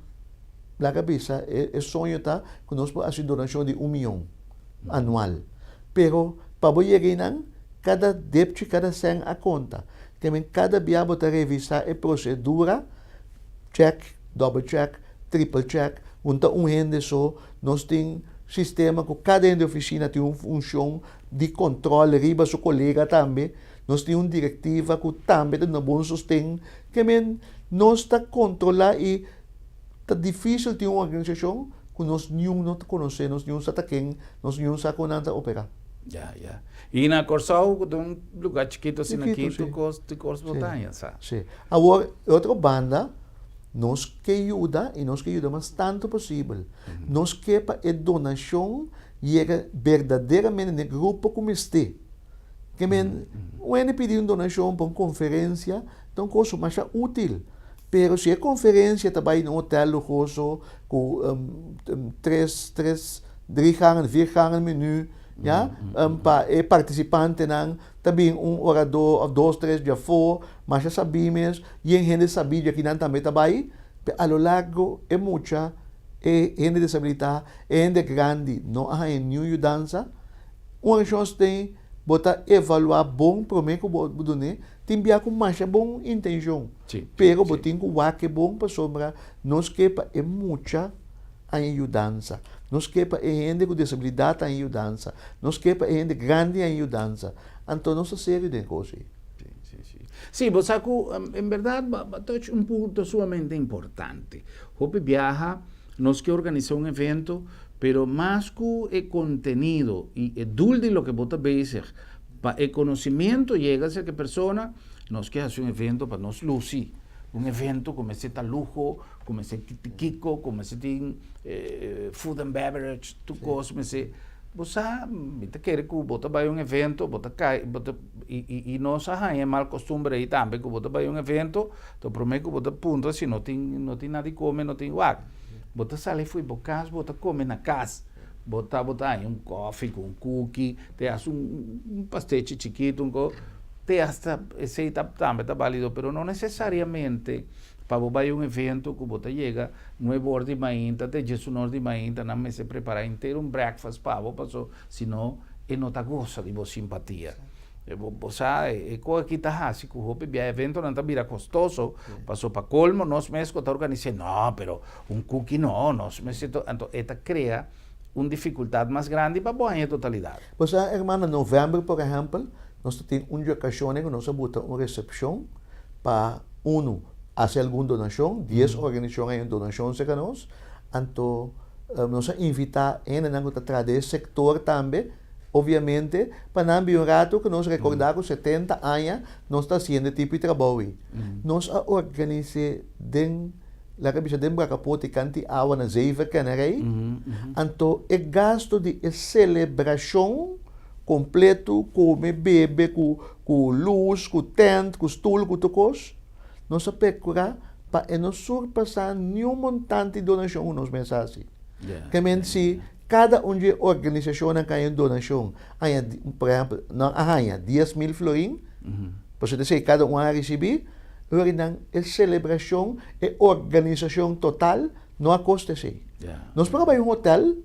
laga bisa e soño ta ku nos por hasi donashon di un mion anual. Pero pa bo yega einan kada depchi kada sèn a konta. Te men kada bia bo ta revisá e prosedura, chèk, dòbel chèk, tripel chèk, un ta un hende so, nos tin sistema ku kada hende ofisina tin un funshon di kòntròl riba su kolega tambe. Nos tin un direktiva ku tambe ta duna bon sosten. Ke men nos ta kontrolá i ta difísil tin un organisashon ku nos niun no ta konosé, nos niun sa ta ken, nos niun sa kon nan ta operá. Ya, ya. I na Kòrsou ku ta un lugá chikitu asina aki, tur kos, tur kos bo ta haña sa. Sí. Awor, e otro banda, nos ke yuda i nos ke yuda mas tantu posibel. Nos ke pa e donashon yega berdaderamente na e grupo ku mester. Ke men, un hende pidi un donashon pa un konferensia, ta un koso masha útil. Pero si e konferensia ta bai na un hotel luhoso ku tres, tres, drie gangen, vier gangen menu, ya, pa e partisipantenan ta bin un oradó òf dos, tres djafó, masha sabí mes, yen hende sabí djakinan tambe ta bai, pe a lo largo e mucha, e hende desabilitá, e hende grandi no a haña niun yudansa. Un orashon asina bo ta evaluá bon promé ku bo dun'é, tin bia ku masha bon intenshon, pero bo tin ku wak e bon pasobra nos ke pa e mucha haña yudansa, nos ke pa e hende ku desabilidat haña yudansa, nos ke pa e hende grandi haña yudansa, anto nos ta serio den e kos ei. Sí, bo sa ku en bèrdat bo a touch un punto sumamente importante. Hopi biaha nos ke organisá un evento, Pero mas ku e kontenido i e dul di loke bo ta bezig pa e konosimiento yega serka e persona, nos ke hasi un evento pa nos lusi. Un evento ku mester ta luho, ku mester tin kiko, ku mester tin food and beverage, tur kos mester. Bo sa, mi ta kere ku bo ta bai un evento, bo ta kai, bo ta, i, i, i nos a haña e mal kostumber ei tambe ku bo ta bai un evento, to promé ku bo ta puntra si no tin, no tin nada di kome, no tin wak. Bo ta sali fo'i bo kas, bo ta kome na kas. Bo ta, bo ta haña un kòfi ku un kuki, te hasta un, un pastechi chikitu, un ko, te hasta esei ta tambe ta balido, pero no nesesariamente Pa bo bai un evento ku bo ta yega nuebe or di mainta te diesun or di mainta nan mester prepara henter un breakfast pa bo paso si no e no ta gosa di bo simpatia. Bo sa e kos aki ta hasi ku hopi bia eventonan ta bira kostoso paso pa kolmo nos mes ku ta organis'é no pero un kuki no nos mester to anto e ta krea un difikultat mas grandi pa bo haña e totalidat. Bo sa hermano november por ehempel nos ta tin un di okashonnan ku nos a buta un resepshon pa unu hasi algun donashon, dies organisashon a haña un donashon serka nos, anto nos a invitá hendenan ku ta traha den e sektor tambe, obviamente, pa nan bin un ratu ku nos rekordá ku 70 aña nos ta hasiendo e tipo di trabou ei. Nos a organis'é den, laga bisa den Brakapoti kanti awa na Zeeverkennerij, anto e gasto di e selebrashon kompleto, kome, bebe ku ku lus, ku tent, ku stul, ku tur kos, nos a perkurá pa e no surpasá niun montante di donashon ku nos mes hasi. Ke men si kada un di e organisashonnan ku haña un donashon haña, por ehèmpel, nan a haña 10,000 florin, pasobra esei kada un a risibí, ora nan e selebrashon, e organisashon total no a kosta esei. Nos por a bai un hotel,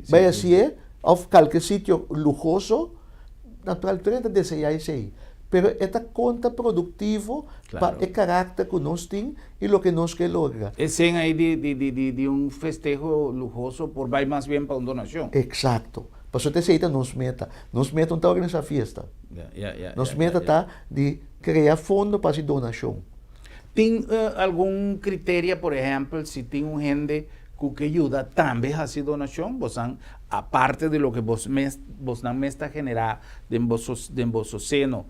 bai hasié, òf kalke sitio luhoso, Natural tur hende ta deseá esei, pero e ta kontraproduktivo pa e karakter ku nos tin i loke nos ke logra. E sen ei di un festeho luhoso por bai mas bien pa un donashon. Eksakto. Pasobra esei ta nos meta. Nos meta no ta organisá fiesta. Nos meta ta di krea fondo pa hasi donashon. Tin algun kriteria, por ehèmpel, si tin un hende ku ke yuda tambe hasi donashon, bosan aparte di loke bos mes bosnan mes ta generá den boso den boso seno,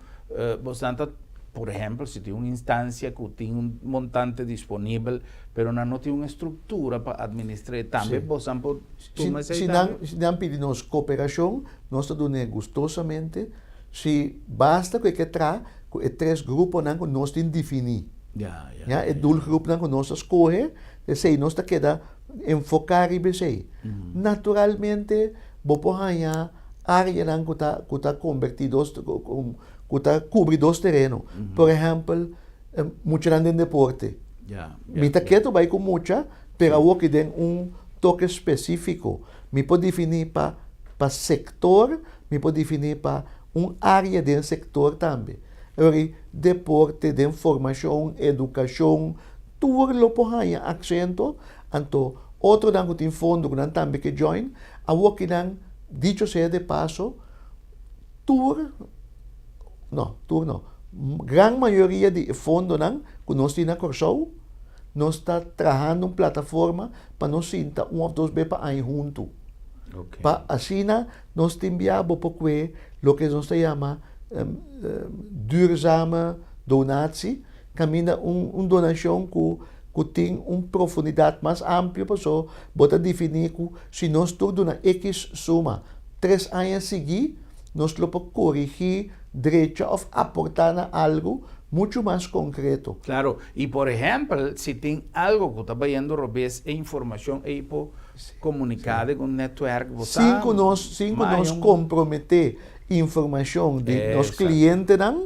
bosnan ta, por ehèmpel, si tin un instansia ku tin un montante disponibel, pero nan no tin un estruktura pa administr'é, tambe bosan por tuma esei Si tambe? nan si nan pidi nos koperashon, nos ta dun'é gustosamente, si basta ku e ke traha ku e tres gruponan ku nos tin definí. Ya, e doelgroepnan ku nos a skohe, esei nos ta keda enfoká riba esei. Naturalmente bo por haña áreanan ku ta ku ta kombertí dos ku ta kubri dos tereno. Por ehèmpel, muchanan den deporte. Mi ta ketu bai ku mucha, pero awor ki den un toke spesífiko. Mi por definí pa pa sektor, mi por definí pa un área den sektor tambe. Ori deporte, den formashon, edukashon, tur lo por haña aksento, anto otronan ku tin fondo ku nan tambe ke join, awor ki nan, dicho sea de paso, tur, no, tur no, gran mayoria di e fondonan ku nos tin na Kòrsou, nos ta trahando un plataforma pa nos sinta un òf dos be pa aña huntu. Pa asina nos tin bia bo por kue loke nos ta yama duurzame donatie, kaminda un donashon ku ku tin un profundidat mas amplio paso bo ta definí ku si nos tur duna ekis suma tres aña sigui nos lo por korigí, drecha òf aportá na algu muchu mas konkreto. Klaro, i por ehèmpel si tin algu ku ta bayendo robes e informashon ei por komuniká den un nètwèrk bo sa Sin ku nos sin ku nos komprometé informashon di nos klientenan,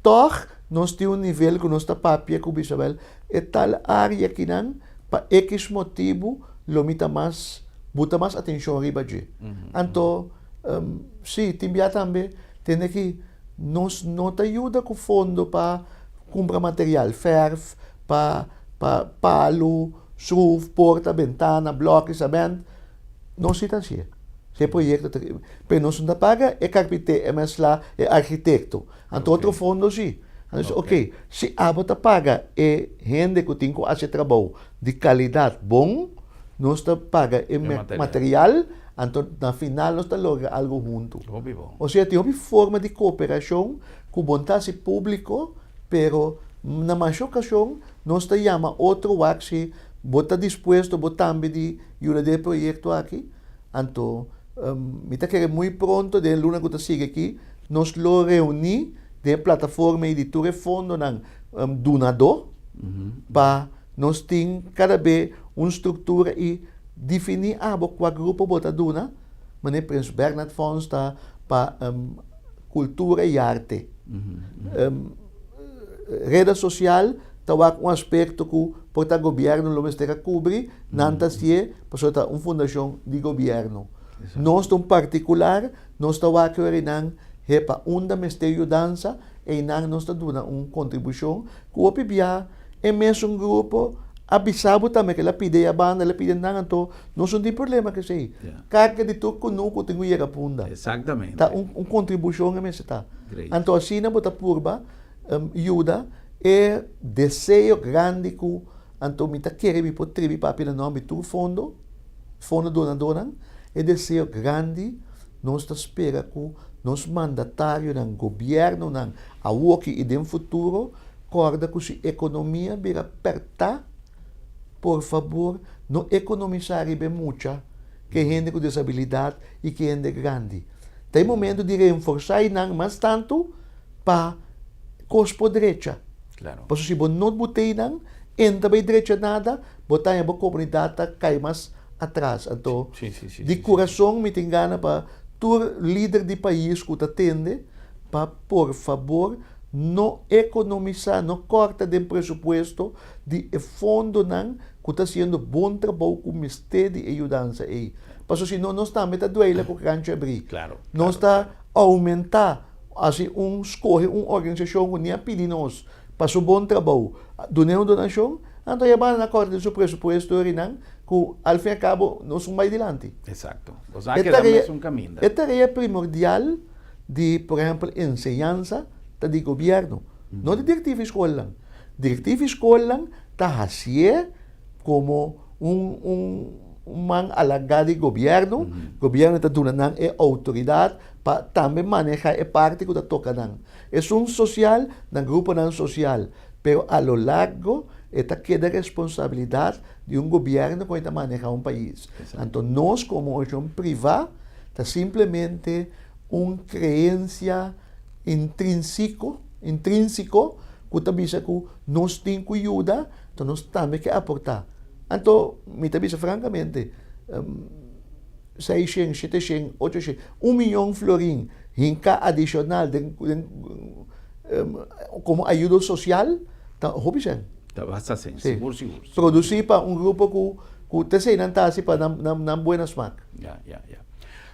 tòg nos tin un nivel ku nos ta papia ku bisa bèl e tal área akinan pa ekis motibu lo mi ta mas buta mas atenshon riba dje. Anto si tin bia tambe tende ki nos no ta yuda ku fondo pa kumpra material, fèrf, pa pa palu, sruf, porta, bentana, blòki, sabènt, nos si ta hasié. Si e proyekto ta pero nos no ta paga e karpinté, e mèslá, e arkitekto. Anto otro fondo si. Anto si ok, si abo ta paga e hende ku tin ku hasi e trabou di kalidat bon, nos ta paga e material, anto na final nos ta logra algu huntu. Osea tin hopi forma di kooperashon ku bon ta hasi públiko, pero na masha okashon nos ta yama otro wak si bo ta dispuesto bo tambe di yuda den e proyekto aki. Anto. Mi ta kere muy pronto den e luna ku ta sigui aki nos lo reuní den e plataforma ei di tur e fondonan dunadó pa nos tin kada be un struktura i definí abo kua grupo bo ta duna, manera Prins Bernhard Fonds ta pa kultura i arte. Reda sosial ta wak un aspekto ku por ta gobièrnu lo mester a kubri, nan ta hasié pasobra ta un fundashon di gobièrnu. Nos ta un partikular, nos ta wak weri nan he pa unda mester yudansa, einan nos ta duna un kontribushon ku hopi bia e mesun grupo a bisa bo tambe ku el a pidi ei a banda, el a pidi nan, anto nos no tin problema ku esei. Karga di tur kunuku tin ku yega punda. Ta un kontribushon e mester ta. Anto asina bo ta purba yuda e deseo grandi ku anto mi ta kere mi por tribi papia na nomber di tur fondo, fondo donadornan, e deseo grandi nos ta spera ku nos mandatarionan, gobiernonan awoki i den futuro kòrda ku si ekonomia bira pèrtá por fabor no ekonomisá riba e mucha ku e hende ku desabilidat i ku e hende grandi. Ta e momento di renforsá e nan mas tantu pa kos por drecha. Pasobra si bo no but'é e nan, e no ta bai drecha nada, bo ta haña bo komunidat ta kai mas atras. Anto, di kurason mi tin gana pa tur lider di pais ku ta tende pa por fabor no ekonomisá, no kòrta den presupuesto di e fondonan ku ta hasiendo bon trabou ku mester di e yudansa ei. Pasobra si no nos tambe ta duele ku kranchi abrí. Nos ta oumentá hasi un skohe un organisashon ku ni a pidi nos pa su bon trabou dun'é un donashon, anto ya banda na kòrta den su presupuesto rinan ku al fin al kabo nos un bai dilanti. E tarea primordial di por ehèmpel enseñansa ta di gobièrnu, no di direktiva di skolnan. Direktiva di skolnan ta hasié komo un un man alagá di gobièrnu, gobièrnu ta duna nan e outoridat pa tambe manehá e parti ku ta toka nan. Esun sosial, nan gruponan sosial, pero a lo largo e ta keda responsabilidat di un gobièrnu kon e ta manehá un pais. Anto nos komo organisashon privá ta simplemente un kreensia intrinsiko, intrinsiko, ku ta bisa ku nos tin ku yuda, anto nos tambe ke aportá. Anto mi ta bisa frankamente, seishen, sheteshen, ochoshen, un miyon florin hinká adishonal den den komo ayudo sosial ta hopi sèn. Ta basta sèn, sigur sigur. Produsí pa un grupo ku ku ta esei nan ta hasi pa nan nan buena smak. Ya, ya, ya.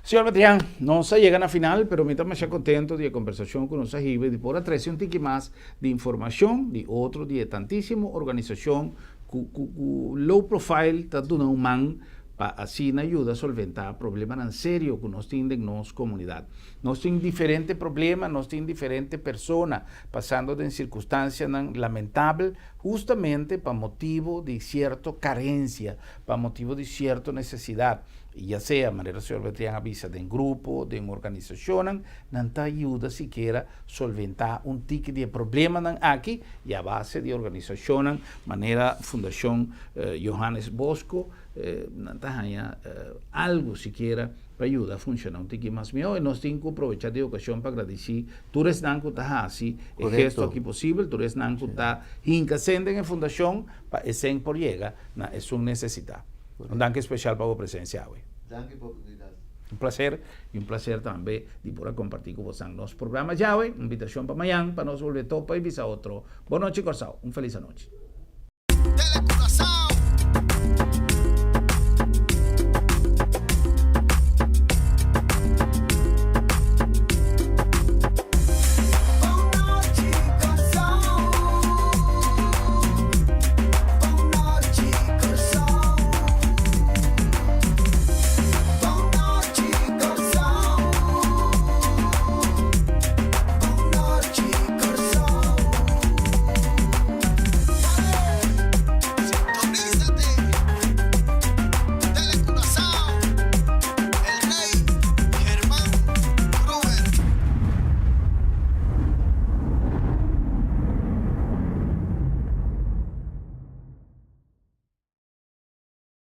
Señor Betrian, nos a yega na final, pero mi ta masha contento di e conversacion cu nos a hiba y di por a trece un tiki mas di informacion di otro di e tantisimo organisacion cu cu cu low profile ta duna un man pa asina yuda solventa problemanan serio cu nos tin den nos comunidad. Nos tin diferente problema, nos tin diferente persona pasando den circunstancianan lamentabel hustamente pa motibo di cierto carencia, pa motibo di cierto necesidad. I ya sea, manera señor Betrian a bisa, den grupo, den organisacionnan, nan ta yuda sikiera solventá un tiki di e problemanan aki i a base di organisacionnan manera Fundacion Johannes Bosco, nan ta haña algo sikiera pa yuda funciona un tiki mas mihó. I nos tin cu probecha di e ocasion pa gradici tur esnan cu ta haci e gesto aki posibel, tur esnan cu ta hinca cen den e fundacion pa esen por yega na esun necesita. Un danki special pa bo presencia awe. Danki pa oportunidad. Un placer y un placer tambe di por a comparti cu bosan nos programa djawe. Un invitacion pa mañan pa nos bolbe topa y bisa otro. Bon nochi Corsou. Un feliz anochi.